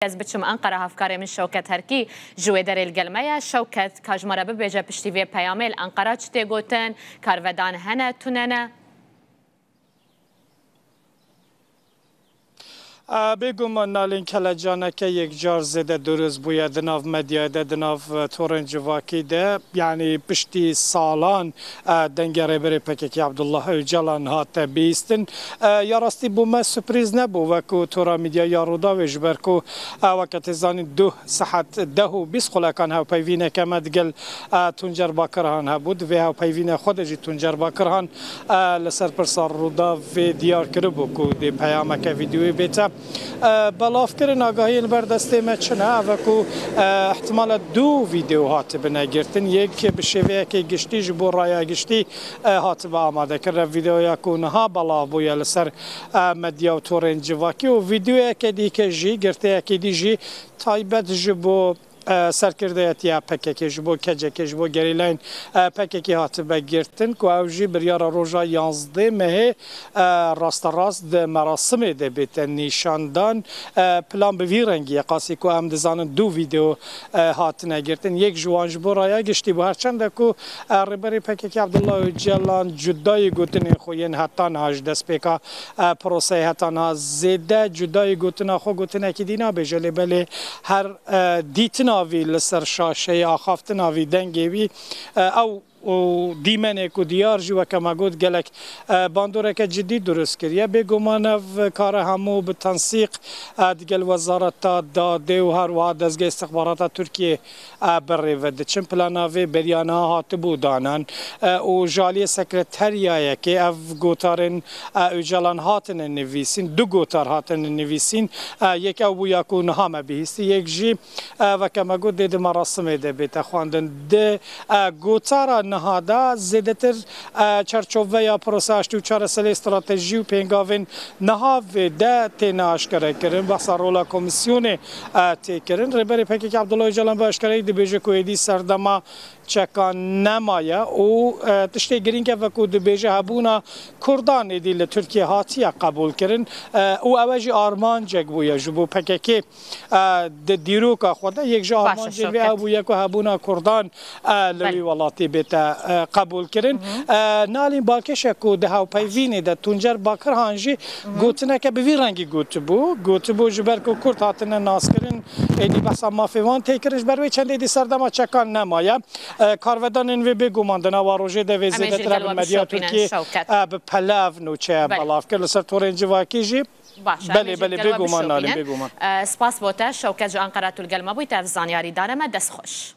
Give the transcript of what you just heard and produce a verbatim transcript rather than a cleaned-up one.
Ez biçim Enqera, hevkarê min Şewket Herkî ji wê derê li gel me ye. Şewket, ka ji me re bibêje, piştî vê peyamê li Enqera çi tê gotin? Karvedan hene, tune ne? Bêguman Nalîn, kelecaneke yekcar zêde durust bûye di nav medyayê de, di nav, e, torên civakî de. Yanî piştî salan, e, dengê rêberê P K K Abdullah Ocalan hate bihîstin. E, ya rastî bo me surprîz nebû, wekû tora medya ya Rûdawê, ji ber ku, e, weke tê zanîn, duh saet deh û bîst xulekan hevpeyvîneke me digel, e, Tuncer Bakirhan hebû. Di vê hevpeyvînê xwe de jî Tuncer Bakirhan, e, li ser pirsa Rûdawê diyar kiribû ku dê peyameke vîdeoyê bête, e, belavkirin. Agahiyên ber destê me çi ne? Ev e ku, e, ihtimale du vîdeo hatibine girtin. Yek bi şêveyekê giştî ji bo raya giştî, e, hatibe amadekirin. Ev vîdeoya ku niha belav bûye li ser, e, medya û torên civakî û vîdeoyeke dîke jî, girteyekê dî jî taybet ji bo, e, serkirdeyetiya P K K, ji bo K C K, ji bo gerîlayên, e, P K K hatibe girtin ku ew jî biryara roja yanzdeh mehê, e, rasterast di merasimê de bête nîşandan. E, plan bi vî rengî ye, qasî ku em dizanin du vîdeo, e, hatine girtin. Yek ji wan ji bo raya giştî bû. Her çend e ku, e, rêberê P K K Abdullah Ocalan cudayî gotinên xwe yên heta niha ji destpêka, e, proseyê heta niha zêde cudayî gotina xwe gotinekî dî nabêje, lê belê her, e, dîtina vî li ser şaşeyê, axaftina vî, dengê wî, e, ew û dîmenê ku diyar jî, weke me got, gelek, e, bandoreke cidî durust kiriye. Bêguman ev kare hemû bi tensîq, e, digel Wezareta Dadê û her wiha Dezgehê Îstixbarata Tirkiyê, e, bi rê ve diçin. Plana vê beriya niha hatibû danan, e, û ji aliyê sekreteriyayekê ev gotarên, e, Ocalan hatine nivîsîn, du gotar hatine nivîsîn. E, yek ew bû ya ku niha me bihîstî, yek jî, e, weke me got, dê di merasimê de bête xwendin. Di, e, gotara niha de zêdetir, e, çerçoveya proseya aştî û çareseriyê, stratejî û pêngavên niha vê de têne aşkere kirin. Behsa rola komîsyonê, e, tê kirin. Rêberê P K K Abdullah Ocalan bi aşkereyî dibêje ku êdî serdema çekan nemaye û, e, tiştê girîng ev e ku dibêje hebûna Kurdan êdî li Tirkiyê hatiye qebûlkirin, e, û ew e jî armancek bûye ji bo P K K, e, di dîroka xwe de. Yek ji armancên vê ew bûye ku hebûna Kurdan, e, li wî welatî bête, e, qebûlkirin. E, Nalîn, balkêş e ku di hevpeyvînê de Tuncer Bakirhan jî gotineke bi vî rengî gotibû. Gotibû, ji ber ku Kurd hatine naskirin, êdî behsa mafê wan tê kirin, ji ber wê çendê dî serdema çekan nemaye. E, karvedanên vê bêguman di nava rojê de vê zêdetir hebin. Medya Tirkiyê, e, bi pele ev nûçeya belav kir. Li ser torên civakî jî. Baş e, belê, belê, bêguman Nalîn, bêguman. E, spas bo te, Şewket ji Enqera tu li gel me bûyî, te ev zaniyarî dane me, dest xweş.